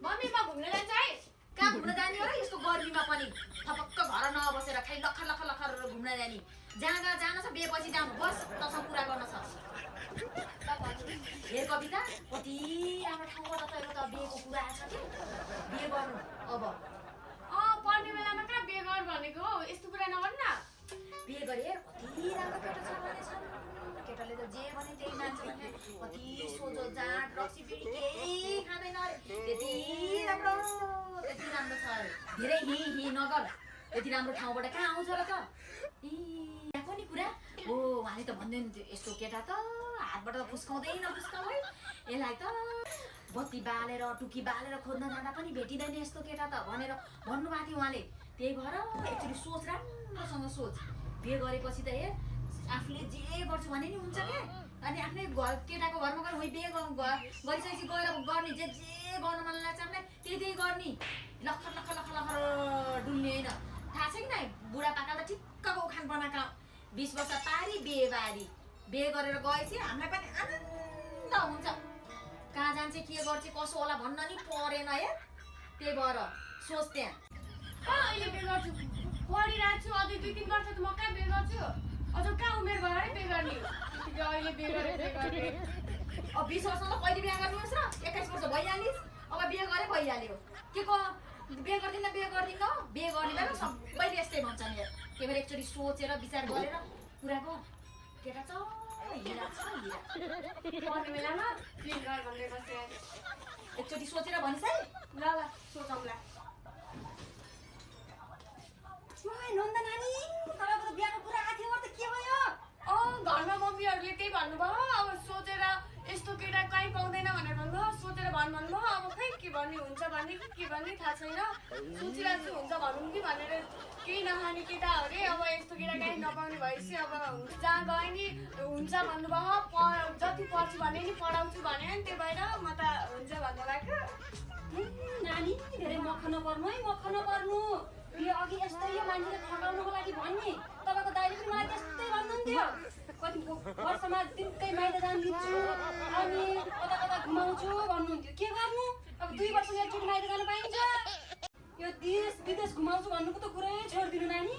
Mummy म घुम्न जान्छ है। कहाँ घुम्न जाने हो र यस्तो गर्मीमा पनि थपक्क घर नबसेर खालि लखर लखर लखर घुम्न जाने जहाँ जहाँ जानु छ बिहेपछि जानु बस तसँग कुरा गर्न छ हे कविता कति राम्रो ठाउँबाट त एउटा बिहेको कुरा आएको छ कि बिहे गर्नु अब पढ्ने बेलामा कहाँ बिहे गर भनेको हो, यस्तो कुरा नगर्नु न। बिहे गरे हेर कति राम्रो केटा छ भने छ केटाले त जे भने त्यही मान्छ भने कति सोझो जाँड रक्सी बिडी केही खाँदैन अरे त्यति राम्रो छ अरे धेरै हि नगर यति राम्रो ठाउँबाट कहाँ आउँछ र त यहाँको नि कुरा हो उहाँले त भन्दैन यस्तो केटा त हातबाट त फुस्काउँदै नफुस्काउ है यसलाई त बत्ती बालेर टुकी बालेर खोज्न जाँदा पनि भेटिँदैन यस्तो केटा त भनेर भन्नुभएको थियो उहाँले त्यही भएर एकचोटि सोच राम्रोसँग सोच बिहे गरेपछि त हेर आफूले जे गर्छु भने नि हुन्छ क्या अनि आफ्नै घर केटाको घरमा गएर बिहे गरिसकेपछि गएर गर्ने जे गर्न मन लाग्छ आफूलाई त्यही गर्ने लखर लखर लखर लखर डुल्ने होइन थाहा छ कि नै बुढापाका त ठिक्कको उखान बनाएका 20 वर्ष पारी बिहे गरेर गएपछि हामीलाई पनि आनन्द हुन्छ कहाँ जान्छ के गर्छ कसो होला भन्न नि परेन हेर त्यही भएर सोच त्यहाँ अहिले बिहे गर्छु, पढिरहेको छु, अझै 2-3 वर्ष त म कहाँ बिहे गर्छु, अझ कहाँ उमेर भएर बिहे गर्ने। अहिले बिहे गर्ने अब 20 वर्षमा कहिले बिहे गर्नुहोस् र 21 वर्ष भइहालिस् अब बिहे गरे भइहाल्यो के को बिहे गर्दिन बिहे गर्ने बेला सबैले यस्तै भन्छन् यार त्यही भएर एकचोटि सोचेर विचार गरेर कुराको केटा छ हिरा छ हिरा पढ्ने बेलामा बिहे गर भन्ने बस्यो। एकचोटि सोचेर भनिस् है ल सोचौँला। नन्दा नानी तपाईँको त बिहाको कुरा आएको थियो त के भयो घरमा मम्मीहरूले त्यही भन्नुभयो, अब सोचेर यस्तो केटा कहीँ पाउँदैन भनेर भन्नुभयो, सोचेर भन्नुभयो। अब खै के भन्ने हुन्छ भन्ने कि के भन्ने थाहा छैन, सोचिरहेको छु हुन्छ भनौँ कि भनेर केही नखाने केटा अरे अब यस्तो केटा कहीँ नपाउने भएपछि अब जहाँ गए नि हुन्छ भन्नुभयो, जति पढ्छु भने नि पढाउँछु भने नि त्यही भएर म त हुन्छ भन्नु लाग्यो। नानी धेरै मख नपर्नु है मख नपर्नु यो अघि यस्तो यो मान्छेले ठगाउनुको लागि भन्ने तपाईँको दाइले पनि मलाई त्यस्तै भन्नुहुन्थ्यो कति वर्षमा दिनकै माइत जान दिन्छु अनि कता कता घुमाउँछु भन्नुहुन्थ्यो के गर्नु अब 2 वर्षमा एकचोटि माइत जान पाइन्छ यो देश विदेश घुमाउँछु भन्नुको त कुरै छोडिदिनु नानी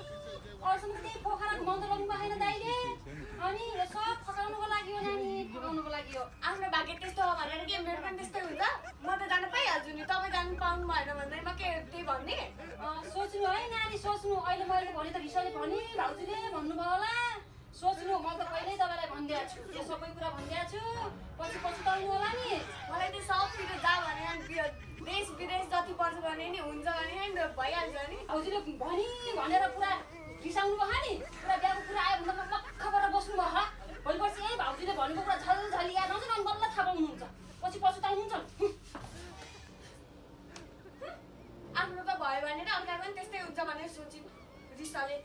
अरूसँग त्यही पोखरा घुमाउनु लग्नु पाएन दाइले अनि यो सब फकाउनुको लागि हो नानी फकाउनुको लागि हो आफ्नो भाग्य त्यस्तो हो भनेर के मेरो पनि त्यस्तै हुन्छ, म त जान पाइहाल्छु नि, तपाईँ जानु पाउनु भएन भन्दैमा के त्यही भन्ने। सोच्नु है नानी सोच्नु अहिले मैले भने त रिसाले भने भाउजूले भन्नुभयो होला सोच्नु म त पहिल्यै तपाईँलाई भनिदिएको छु यो सबै कुरा भनिदिएको छु पछि पछुताउनु होला नि मलाई त्यो सबतिर जा भने देश विदेश जति पर्छ भने नि हुन्छ भने नि भइहाल्छ नि। भाउजूले भनेर पुरा रिसाउनु भयो नि पुरा बिहाको कुरा आयो भने त लक्ख गरेर बस्नु भयो होला भोलि पर्सि यही भाउजूले भनेको कुरा झलझली याद आउँछ अनि बल्ल थाहा पाउनुहुन्छ पछि पछुताउनुहुन्छ आफ्नो त भयो भने अर्का पनि त्यस्तै हुन्छ भनेर सोचिनु रिसाले।